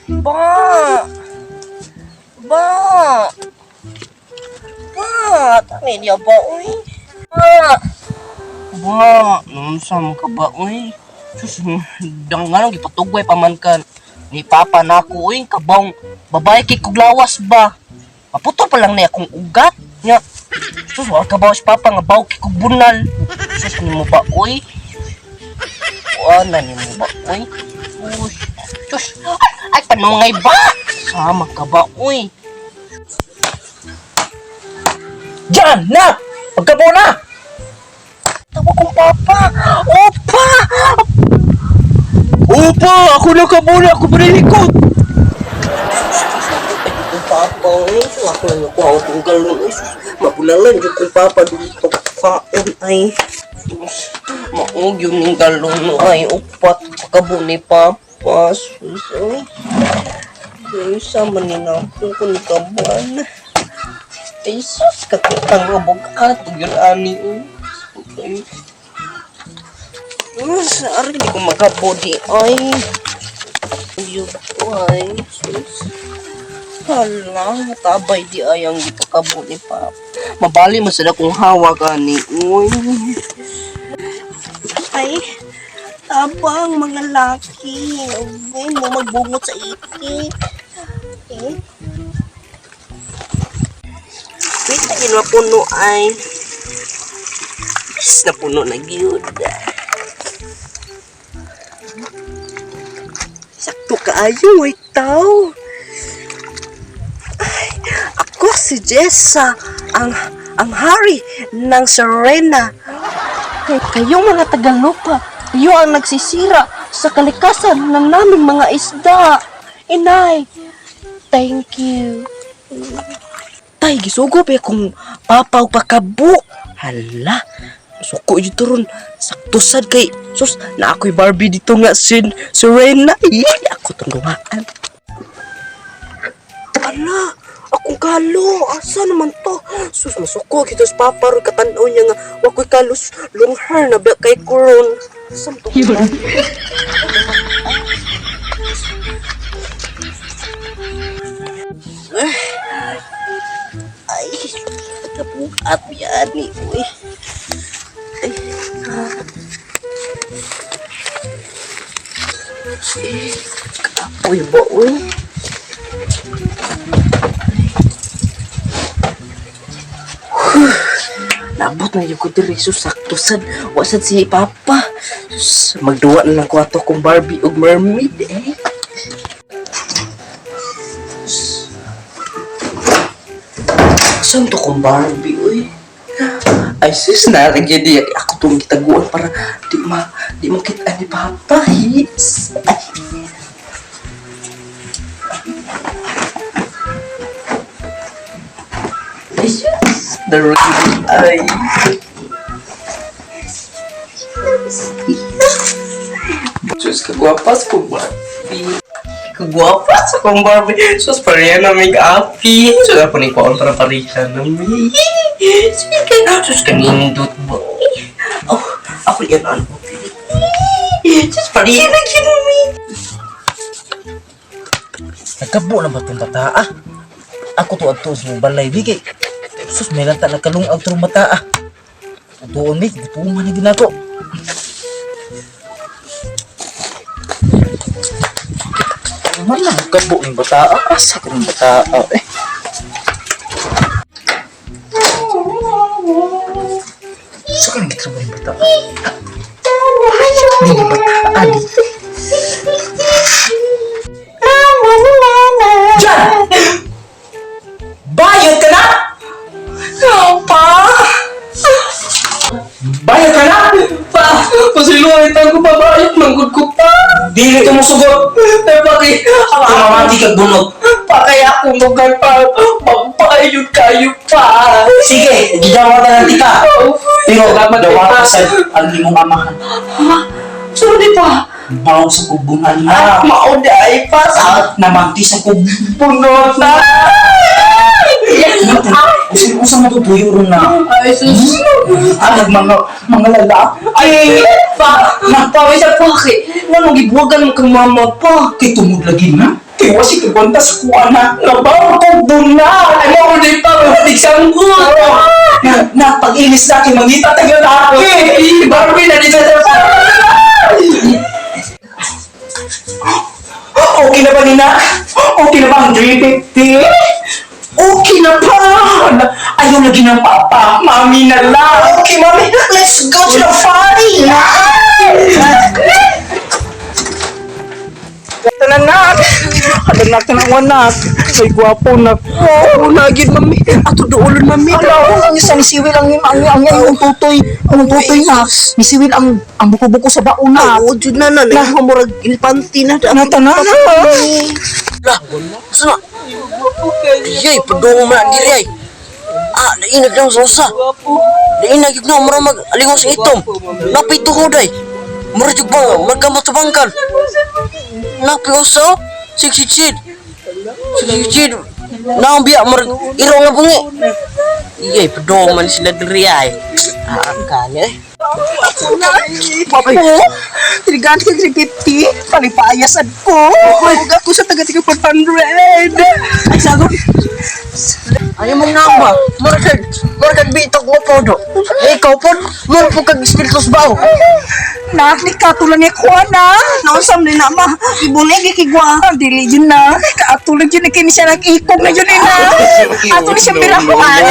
Ba! Ba! Ba! Tangin niya ba, uy? Ba! Ba! Nunsa man ka ba, uy? Sus, dang nga nang gipatugway pa man ka ni Papa nako, uy. Kabong, babae kay kuglawas ba? Maputo pa lang niya akong ugat. Nya, sus, wala ka ba si Papa nga baw kay kugbunal. Sus, nimo ba, uy? Wala nimo ba, uy? Uy, sus, ay, panungay ba? Sama ka ba, uy? Diyan na! Pagkabo na! Tawa kong papa! Opa! Opa! Ako na kabuna! Ako pa likod! Ay, kong papa, uy. So, ako lang nakuha ko itong galon. Ay, sus, mabunalan yung kong papa dun pagkaon, ay. Sus, maog yun yung galon, ay. Upat, pagkabo ni papa. Sus, ay. Ay, sama ni na ako kung kabuan. Ay, sus, kakitang robog ato yun, ani, uy. Ay. Sus, ari, di ko makabodi, ay. Yun, ay, sus. Hala, tabay di ay ang gipakabo ni Papa. Mabali mo sila kung hawak ani. Uy. Ay, tabang mga laki. Uy, mo magbungot sa iki. Eh. Wait, tagin mapuno ay. Is, napuno na gyud. Sakto kaayo, ay tao. Ako si Jessa, ang hari ng Serena. Kayong mga Tagalupa, kayo ang nagsisira sa kalikasan ng naming mga isda. Inay, thank you. Tay, gisugo pa kung papaw pakabo. Hala, suko yun ron. Sakto sad kay, sus, na ako'y Barbie dito nga sin Serena. Ih, ako tong gawaan. Ala, akong kalo. Asa naman to? Sus, masuko. Kito sa papa ron katanaw niya nga. Wako'y kalos. Long hair na ba kay kuron. Asa man to? Ay, kabukat yan ni. Uy. Ay. Eh, kapoy ba, uy? Nabot na yung ko diri sus sakto sad wasad si papa. Sus, magduwa na lang ko ato kong Barbie ug mermaid eh. Sus. Saan to kong Barbie uy? Ay sus, naragyan di ako tong gitaguan para di makita ni papa. Yes. Ay. Ay, sus. The ruby ay. Sus, kagwapas ko Barbie. Kagwapas akong Barbie. Sus, pareha na may api. Sus, ako ni Kwaon para pareha na may. Sus, kanindot ba? Oh, ako yan ano. Sus, pareha na yun mi. Nagkabo na ba itong bata ah? Ako to adto sa mong balay bigay. Sus, may lanta nagkalungag itong bata ah. Utuon ni, gutuman na gina ko. Man lang kabo ng bata ah. Asa ka ng bata ah eh. Sa ka nang gitrabaho yung bata ah? Hindi yung bata ah di. Diyan! Bayot ka na! Pa! Bayot ka na! Pa! Pasiluan itang ko babayot, manggod ko pa! Dili ka mo sugot! Eh, bakit? Tumamati kag bunot. Pa, kaya akong lugar pa. Magpayod kayo pa. Sige, gidawatan na kita. Pero Salamat, dawatan pa. sa ang imong amahan. Ha? Sorry pa. Baw sa kubunan Ah, na. mauday pa sa At namanti sa bunot na. Usa mo to tuyo ron na. Ay, sus. Ah, mga mga lalaki. Ay, pa, pa, sa paki. Nanong gibuwagan mo kang mama pa. Kay tungod lagi na. Kay wasi kay kwenta sa kuha na. Nabaw ko buna. Ay, mo ko pa, mo sanggot. Na, na pag-inis na kay mangita tag lalaki. Barbie na dito sa Okay na ba nina? Okay na ba ang 350? Okay na pa! Ayaw lagi ng papa. Mami na lang. Okay, mami. Let's go to the party! Ito na, nak. Alam nak na nak. May gwapo na ko. Lagi, mami. Ato doolon, mami. Ala, ang isa ni Siwil ang tutoy, ang tutoy na. Ni Siwil ang buko-buko sa baon na. Oo, jud na na. Na, murag ilpanti na. Nata na na. Lah, saan na? Ayay, padung man diri ay. Ah, nainag lang sa usa. Nainag yun na, mura mag alingon sa itom. Napay tuhod ay. Mura jud ba, magkamot sa bangkal. Napay usa, oh. Sigsitsid. Sigsitsid. Naong biya, mura iro nga bungi. Iyay, padung man sila diri ay. Ah, kani eh. Papo, tinigaan ka 350. Palipayasan ko. Huwag ako sa taga-tiga 400. Ay, sagot. Ayaw mong namba. Mura kag bitok mo po do. Eh, ikaw po, mura po kag spiritus bao. Nak, ni katulan ni Juana. Nausam ni na ma. Ibunay gikigwa. Dili yun na. Kaatulan yun ni kini siya nag-ikog na yun na. Ato ni siya pirakuan.